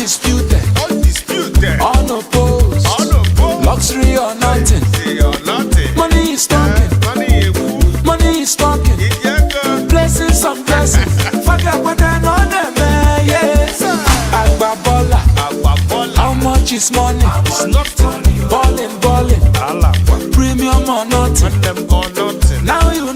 Undisputed, Undisputed. Unopposed, Unopposed. Luxury or nothing. Say or nothing. Money is talking, Money ekwu. Money is talking. Iji ego. Blessings on blessings. Faga kwete no neme, yeah. Agba bola, Agba bọla. How much is money? It's nothing. Ballin', ballin', Alakwa. Premium or nothing. Nwanne m or nothing. Now you